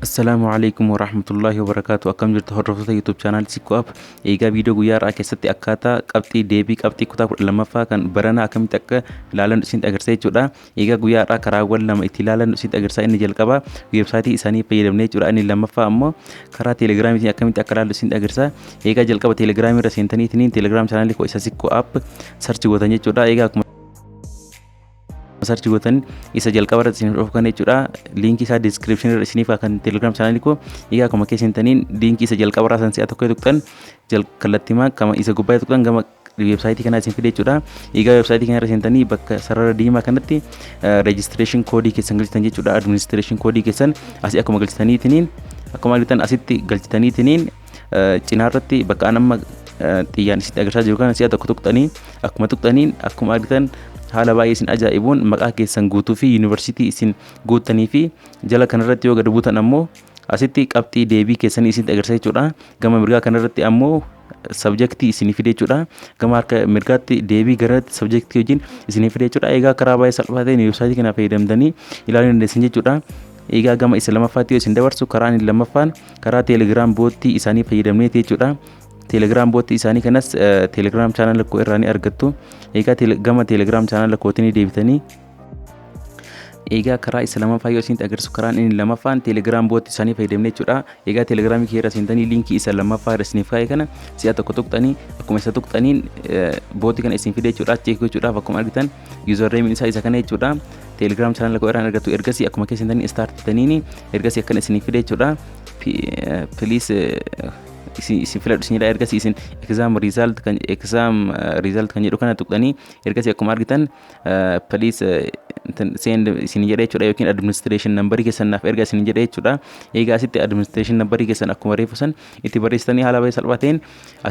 Assalaamu alaikum warahmatullahi wabarakaatu. Akkam jirtu, hordoftoota YouTube channel Sikkoo App? Egaa viidiyoo guyyaa har'aa keessatti akkaataa qabxii deebii qabxii kutaa 12ffaa kan baranaa akkamitti akka ilaalan isinitti agarsiisa jechuudha. Egaa guyyaa har'aa karaawwan lama itti ilaalan isinitti agarsiisa. Inni jalqabaa weebsaayitii isaanii fayyadamnee jechuudha. Inni lammaffaa ammoo karaa teelegiraamiitiin akkamitti akka ilaallu isinitti agarsiisa. Egaa jalqaba teelegiraamii irra seentaniitiin Telegram channelii koo isa Sikkoo App search gootan jechuudha. Egaa akkuma search gootan isa jalqaba irratti isiniif dhufu kana jechuudha. Liinkii isaa description irra isiniif kan Telegram channelii koo. Egaa akkuma keessa seentaniin liinkii isa jalqaba irraa san si'a tokko tuqxan, kallattimaa kama isa gubbaa tuqxan gama weebsaayitii kanaa isin fide jechuudha. Egaa weebsaayitii kana irra seentanii bakka sarara diimaa kanatti registration koodii keessan galchitan jechuudha. Administration koodii keessan asii akkuma galchitaniitiniin, akkuma argitan asitti galchitaniitiniin, cinaa irratti bakka an amma xiyyaan isitti agarsiisaa jiru kana si'a tokko tuqxanii, akkuma tuqxaniin akkuma argitan haala baay'ee isin ajaa'ibuun maqaa keessan guutuu fi yuunivarsiitii isin guuttanii fi jala kanarratti yoo gad buutan ammoo asitti qabxii deebii keessanii isinitti agarsiisa jechuudha. Gama mirgaa kanarratti ammoo sabjektii isinii fide jechuudha. Gama harka mirgaatti deebii garatti sabjektii wajjin isinii fide jechuudha. Egaa karaa baay'ee salphaa ta'een weebsaayitii kana fayyadamtanii ilaaluu dandeessan jechuudha. Egaa gama isa lammaffaatti yoo isin dabarsu, karaan inni lammaffaan karaa Telegram boottii isaanii fayyadamneeti jechuudha. Telegram boottii isaanii kanas Telegram channel koo irraa ni argattu. Egaa gama Telegram channel kootii ni deebitanii. Egaa karaa isa lammaffaa yoo isinitti agarsiisu, karaan inni lammaffaan Telegram boottii isaanii fayyadamne jechuudha. Egaa teelegiraamii kee irra seentanii liinkii isa lammaffaa irra isiniif kaa'e kana si'a tokko tuqxanii, akkuma isa tuqxaniin boottii kana isin fide jechuudha. Check gochuudhaaf akkuma argitan usernameiin isaa isa kana jechuudha. Telegram channel koo irraan argattu. Ergasii akkuma keessa seentanii start jettaniini ergasii akkana isiniif fide jechuudha. Please isin filadhu isinidha. Ergasii isin exam result kan jedhu kana tuqxanii, ergasii akkuma argitan please send isin jedha jechuudha, yookiin administration numberii keessan naaf erga isin jedha jechuudha. Egaa asitti administration numberii keessan akkuma reefu san itti barreessitanii haala baay'ee salphaa ta'een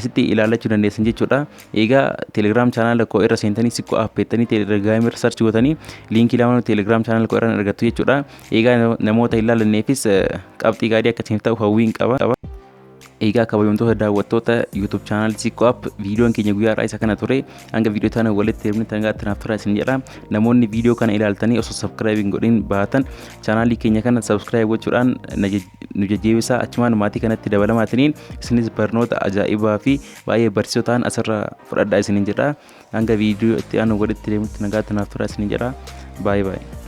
asitti ilaallachuu dandeessan jechuudha. Egaa Telegram channel koo irra seentanii Sikkoo App jettanii teelegiraamii irra search gootanii liinkii lamaan Telegram channel koo irra argattu jechuudha. Egaa namoota hin laallanneefis qabxii gaarii akka isiniif ta'u hawwiin qaba. Egaa kabajamtoota daawwattoota YouTube channel Sikkoo App, viidiyoon keenya guyyaa har'aa isa kana ture. Hanga viidiyoo tana walitti deemnee tangaatti naaf tura isin jedha. Namoonni viidiyoo kana ilaaltanii osoo subscribe hin godhin baatan, chaanaalii keenya kana subscribe gochuudhaan nu jajjabeessaa. Achumaan maatii kanatti dabalamaatiniin isinis barnoota ajaa'ibaa fi baay'ee barsiisoo ta'an asirraa fudhadhaa isinin jedha. Hanga viidiyoo itti aanu walitti deemutti nagaatti naaf tura isinin jedha. Baay'ee baay'ee.